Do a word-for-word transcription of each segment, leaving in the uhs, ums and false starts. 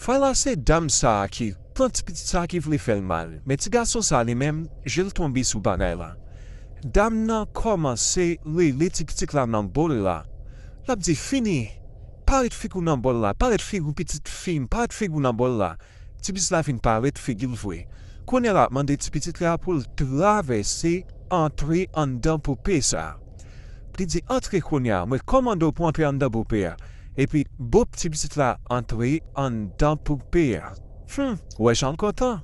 Fwa la se dam sa a ki pran ti pitit sa a ki vle fè l mal. Men ti gason sa a li menm, je l tonbe sou bagay la. Dam nan kòmanse rele ti pitit la nan bòl la. L ap di, "Fini! Parèt figi w nan bòl la! Parèt figi w pitit fi m! Parèt figi w nan bòl la!" Ti pitit la vin parèt figi l vre. Kounye a l ap mande ti pitit la pou l travèse antre anndan poupe sa a. Li di, "Antre kounye a, mwen kòmande w pou antre anndan poupe a." Epi, bòp ti pitit la antre anndan poupe a. Hum, wè jan l kontan.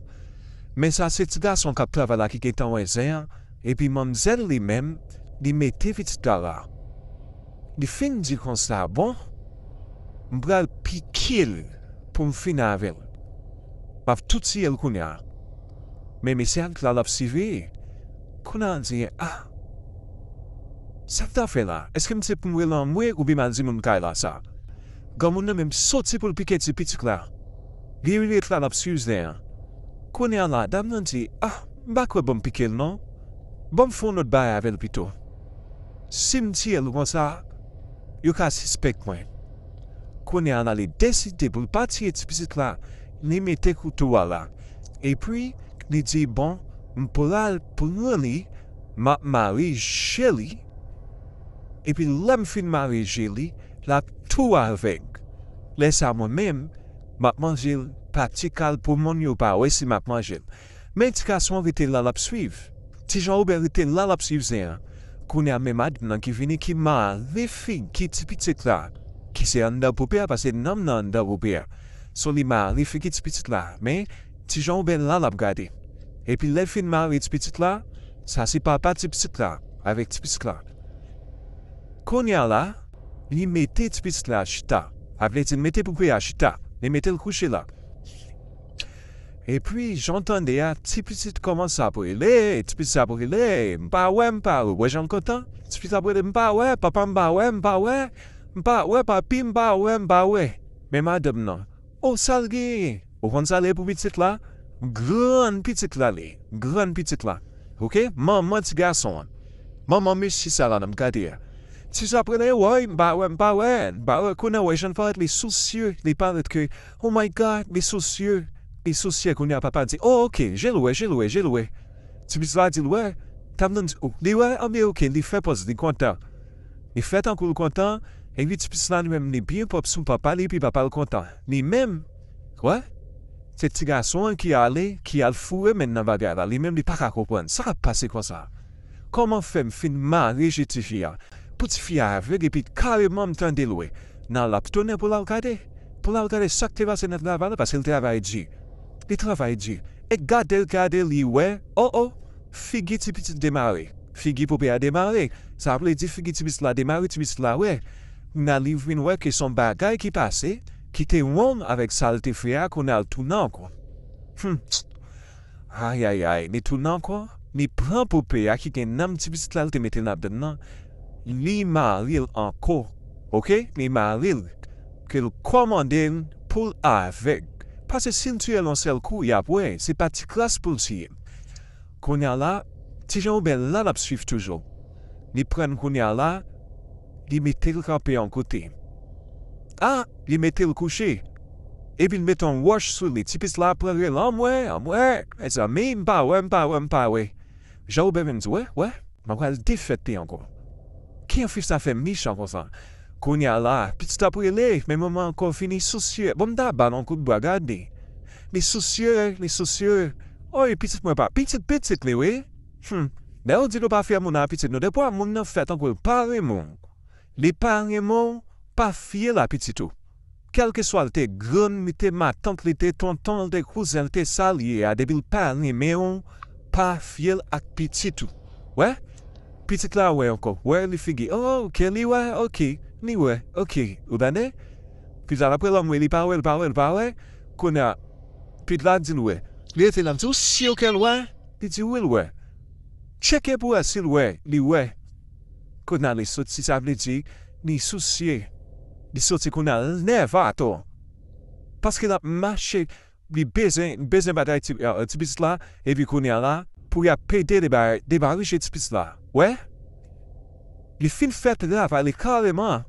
Men sa se ti gason k ap travay la ki gentan wè zen an, epi manmzèl li menm, li mete pitit la la. Li fin di konsa, "Bon, m pral pike l pou m fini avè l. M ap toutiyè l kounye a." Men mesye a la l ap siveye. Kounye a l di, "Ah, sa m ta fè la? Èske m se pou m rele anmwe oubyen m al di moun kay la sa?" Granmoun nan menm soti pou l pike ti pitit la. Li ret la l ap swiv zen an. Kounye a la, dam nan di, "Ah, m pa kwè ban m pike l non. Ban m fè yon lòt bagay avè l pito. Si m tiye l konsa, yo ka sispèk mwen." Kounye a la, li deside pou l pa tiye ti pitit la, li mete kouto a la. Epi, li di, "Bon, m pral pran li, m ap mare je li, epi lè m fin mare je li, l ap tou avèg. Lè sa a mwen menm, m ap manje l pa ti kal pou moun yo pa wè si m ap manje l." Men ti gason an rete la l ap swiv. Ti Jan Wobè rete la l ap swiv zen an. Kounye a men madanm nan ki vini ki mare figi ti pitit la, ki se anndan poupe a, paske nanm nan anndan poupe a. So li mare figi ti pitit la, men Ti Jan Wobè la l ap gade. Epi lè l fin mare ti pitit la, sa se papa ti pitit la, avèk ti pitit la. Kounye a la, li mete ti pitit la chita. A vle di, li mete poupe a chita. Li mete l kouche la. Epi, jan w tande a, ti pitit kòmanse ap rele, ti pitit ap rele, "M pa wè, m pa wè." Wè jan l kontan? Ti pitit ap rele, "M pa wè, papa, m pa wè, m pa wè. M pa wè, papi, m pa wè, m pa wè." Men madanm nan, o, sa l genyen? Ou konn sa l ye pou pitit la? Grann pitit la li, grann pitit la. Oke? Manman ti gason an. Manman mesye sa la nan m gade a. Ti sa prele, "Woy, m pa wè, m pa wè, m pa wè." Kounye a wè jan l parèt, li sousye, li parèt ke, "Oh my God," li sousye, li sousye. Kounye a papa di, "Oh, oke, je l wè, je l wè, je l wè." Ti pitit la di l wè, dam nan di, "Oh, li wè, anben oke," li fè pòz, li kontan. Li fè tankou l kontan, epi ti pitit la li menm li byen pwòp sou papa li, epi papa l kontan. Li menm, wè, se ti gason an ki ale, ki al foure men l nan bagay la. Li menm li pa ka konprann. Sa k ap pase konsa? Kòman fè m fin mare je tifi a? Pou tifi a avèg epi kareman m tande l wè. Nan l ap tounen pou l al gade. Pou l al gade sa k te pase nan travay la, paske l travay di. Li travay di. E gade l gade li wè, o, o, figi ti pitit demare. Figi poupe a demare. Sa vle di figi ti pitit la demare, ti pitit la wè. Kounye a li vin wè ke se yon bagay ki pase, ki te wrong avèk sa l te fè a, kounye a l tounen ankò. Hmm. Ayayay, li tounen ankò, li pran poupe a ki gen nanm ti pitit la l te mete ladan l nan, li mare l ankò. Oke? Li mare l, ke l kòmande l pou l avèg. Paske si l tiye l yon sèl kou, y ap wè, se pa ti kras pou l tiye l. Kounye a la, Ti Jan Wobè la l ap swiv toujou. Li pran l kounye a la, li mete l kanpe yon kote. A, li mete l kouche. Epi l mete yon wòch sou li. Ti pitit la ap rele, "Anmwe, anmwe, mezanmi, m pa wè, m pa wè, m pa wè." Jan Wobè menm di, "Wè, wè, m ap pral defèt li ankò." Ki anfif sa fè mechan konsa? Kounye a la, pitit ap rele, men manman ankò vini sousye. Bon, m ta ba l yon kout bwa, gade. Li sousye, li sousye. Oy, pitit mwen pa, pitit, pitit li, wi. Hmm. Lè yo di nou pa fè moun nan pitit nou, dèfwa moun nan fè tankou l pa renmen w. Li pa renmen w, pa fye l a pitit ou. Kèlkeswa l te grann, li te matant, li te tonton, li te kouzen, li te sa l ye a, depi l pa renmen w, pa fye l ak pitit ou. Wè? Pitit la wè ankò, wè li figi. Oh, oke, li wè, oke, li wè, oke. Ou tande? Pitit la ap rele anmwe, li pa wè, li pa wè, li pa wè. Kounye a, pitit la di l wè. Li rete la, m di, "Ou si ke l wè?" Li di, "Wi, l wè." Tcheke pou wè si l wè, li wè. Kounye a, li soti, sa vle di, li sousye. Li soti kounye a, l nève atò. Paske l ap mache, li bezwen, li bezwen batay ti, eh, ti pitit la, epi kounye a la, pou y ap pede deba-, debarije ti pitit la. Wè? Li fin fè travay li kareman,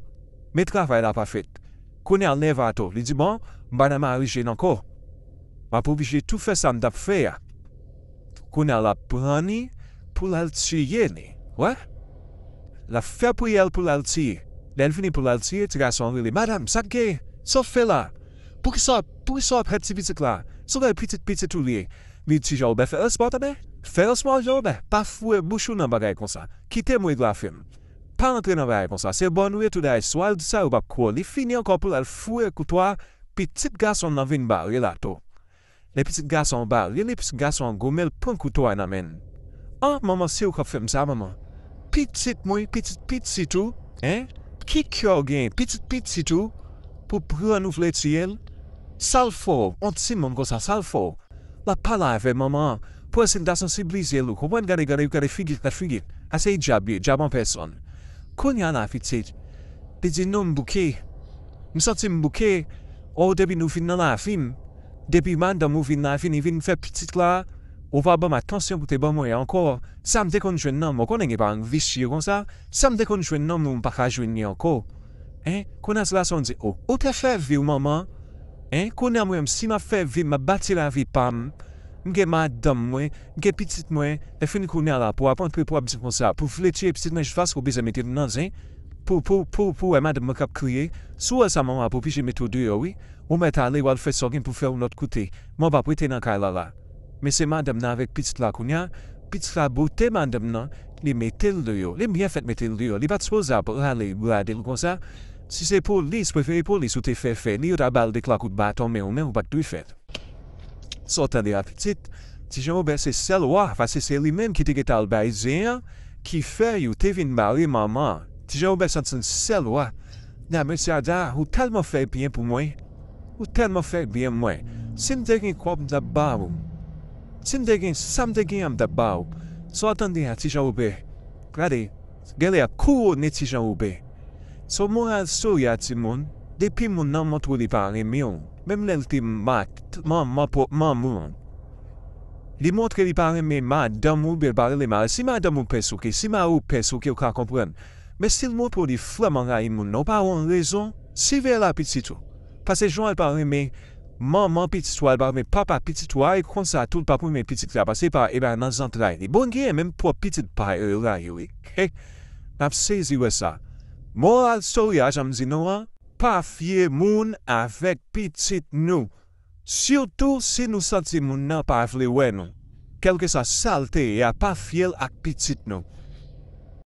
men travay la pa fèt. Kounye a l nève ato. Li di, "Bon, m pa nan mari jèn ankò. M ap oblije tou fè sa m t ap fè a." Kounye a l ap pran li pou l al tiye li. Wè? L ap fè priyè l pou l al tiye. Lè l fini pou l al tiye, ti gason an rele, "Madanm, sa k gen? Sa w fè la? Poukisa, poukisa w ap fè ti pitit la? Si w wè pitit pitit ou li ye." Li di, "Jean Robert, fè respè w tande. Fè respè w, Jean Robert. Pa foure bouch ou nan bagay konsa. Kite m regle afè m. Pa antre nan bagay konsa. Se bòn ou ye tou dayè. Si w al di sa, yo p ap kwè w." Li fini ankò pou l al foure kouto a, pitit gason nan vin bare l ato. Lè pitit gason an bare li, pitit gason an goumen, l pran kouto a nan men l. "An, manman, se ou k ap fè m sa, manman. Pitit mwen, pitit pitit ou, en? Ki kè w gen, pitit pitit ou, pou pran ou vle tiye l? Sa l fè w, yon timoun konsa, sa l fè w?" L ap pale avè manman an, pou wè si l ta sansibilize l, ou konprann, gade, gade, gade figi l, gade figi l. A se dyab li ye, dyab an pèsòn. Kounye a la, pitit, li di, "Non, m bouke. M santi m bouke. O, depi nou vin nan lavi m, depi madanm ou vin lavi n, li vin fè pitit la, ou pa ban m atansyon pou te ban mwen ankò. Sa m te konn jwenn nan men w, ou konnen gen paran visye konsa, sa m te konn jwenn nan men w, m pa ka jwenn li ankò." En? Kounye a ti gason di, "O, ou te fè vi w, manman. En? Kounye a mwen menm, si m ap fè vi m, m ap bati lavi pa m, m gen madanm mwen, m gen pitit mwen, e fini kounye a la, pou w ap antre, pou w ap di konsa, pou w vle tiye pitit mwen jis paske w bezwen mete l nan zen, pou, pou, pou, pou w wè madanm mwen k ap kriye. Si w wè sa, manman ap oblije mete w deyò, wi. Ou mèt ale, w al fè sa w gen pou w fè yon lòt kote. Mwen p ap rete nan kay la la." Men se madanm nan avèk pitit la kounye a. Pitit la bote madanm nan, li mete l deyò. Li byen fèt mete l deyò. Li pa t sipoze ap rale brade l konsa. Si se polis, prefere polis ou te fè fè li, yo ta ba l de twa kout baton, men ou menm ou pa t dwe fè l. Sa w tande a, pitit? Ti Jan Wobè se sèl wa, paske se li menm ki te gentan al bay zen an, ki fè yo te vin bare manman an. Ti Jan Wobè santi l sèl wa. Nan mesye a di, "A, ou tèlman fè byen pou mwen. Ou tèlman fè byen mwen. Si m te gen kòb, m t ap ba ou. Si m te gen sa m te gen an, m t ap ba ou." Sa w tande a, Ti Jan Wobè? Gade, genlè y ap kouwone Ti Jan Wobè. So moral story a, timoun, depi moun nan montre w li pa renmen w, menm lè l te mat-, manman pwòp manman w, li montre li pa renmen madanm ou, oubyen l pa rele mari. Si madanm ou pèsouke, si mari w pèsouke, ou ka konprann. Men si l montre w li vrèman rayi moun nan, ou pa wè yon rezon, siveye la pitit ou. Paske jan l pa renmen manman pitit ou a, l pa renmen papa pitit ou a, e konsa tou l p ap renmen pitit la, paske e pa, e pa nan zantray li. Bon, genyen menm pwòp pitit pa yo, yo rayi wi. N ap sezi wè sa. Moral story a, jan m di nou an, pa fye moun avèk pitit nou. Sitou si nou santi moun nan pa vle wè nou. Kèlkeswa sa l te ye a, pa fye l ak pitit nou.